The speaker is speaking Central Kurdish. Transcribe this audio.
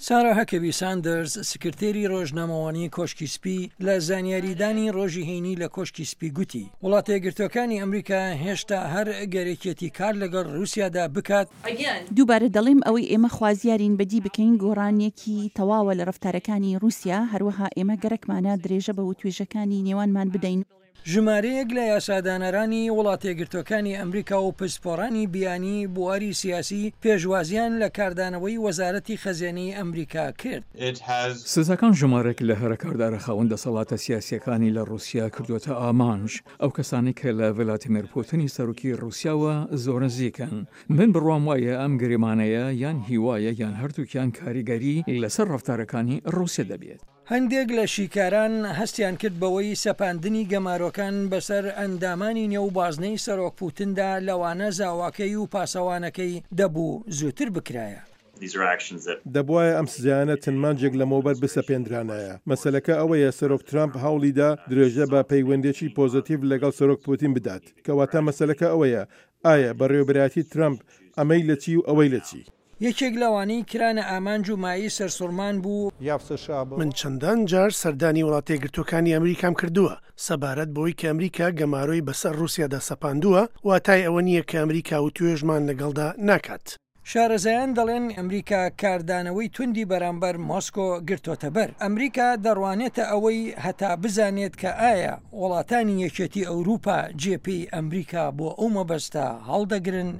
سارا هەکەبی ساندەرز، سکرتێری ڕۆژنامەوانی کۆشکی سپی لە زانیاریدانی ڕۆژی هەینی لە کۆشکی سپی گوتی، وڵاتەیەکگرتووەکانی ئەمریکا هێشتا هەر گەرەکیەتی کار لەگەڵ ڕووسیادا بکات. دووبارە دەڵێم ئەوەی ئێمە خوازیارین بەدی بکەین گۆڕانێکی تەواوە لە ڕەفتارەکانی ڕووسیا، هەروەها ئێمە گەرەکمانە درێژە بە وتوێژەکانی نێوانمان بدەین. ژمارەیەک لە یاسادانەرانی وڵاتەیەکگرتووەکانی ئەمریکا و پسپۆڕانی بیانی بواری سیاسی پێشوازییان لە کاردانەوەی وەزارەتی خەزێنەی ئەمریکا کرد. سزاکان ژمارەیەک لە هەرە کاردارە خاوەن دەسەڵاتە سیاسییەکانی لە ڕووسیا کردووەتە ئامانج، ئەو کەسانەی کە لە ڤلادیمێر پوتنی سەرۆکی ڕووسیاوە زۆر نزیکن. من بڕوام وایە ئەم گریمانەیە یان هیوایە یان هەردووکیان کاریگەری لەسەر ڕەفتارەکانی ڕووسیا دەبێت. هەندێک لە شیکاران هەستیان کرد بەوەی سەپاندنی گەمارۆکان بەسەر ئەندامانی نێو بازنەی سەرۆک پوتندا لەوانە زاواکەی و پاسەوانەکەی دەبوو زووتر بکرایە. دەبوایە ئەم سزایانە چەند مانگێک لەمەوبەر بسەپێندرانایە. مەسەلەکە ئەوەیە سەرۆک ترامپ هەوڵیدا درێژە بە پەیوەندیی پۆزەتیڤ لەگەڵ سەرۆک پوتین بدات. کەواتە مەسەلەکە ئەوەیە ئایا بەڕێوەبەرایەتی ترامپ ئەمەی لە چی و ئەوەی لە چی؟ یەکێک لەوانەی کرانە ئامانج و مایەی سەرسوڕمان بوو، من چەندان جار سەردانی وڵاتەیەکگرتووەکانی ئەمریکام کردووە، سەبارەت بەوەی کە ئەمریکا گەمارۆی بەسەر ڕووسیادا سەپاندووە، واتای ئەوە نییە کە ئەمریکا وتوێژمان لەگەڵدا ناکات. شارەزایان دەڵێن ئەمریکا کاردانەوەی توندی بەرامبەر مۆسکۆ گرتۆتەبەر. ئەمریکا دەڕوانێتە ئەوەی هەتا بزانێت کە ئایا وڵاتانی یەکێتی ئەوروپا جێ پێی ئەمریکا بۆ ئەو مەبەستە هەڵدەگرن.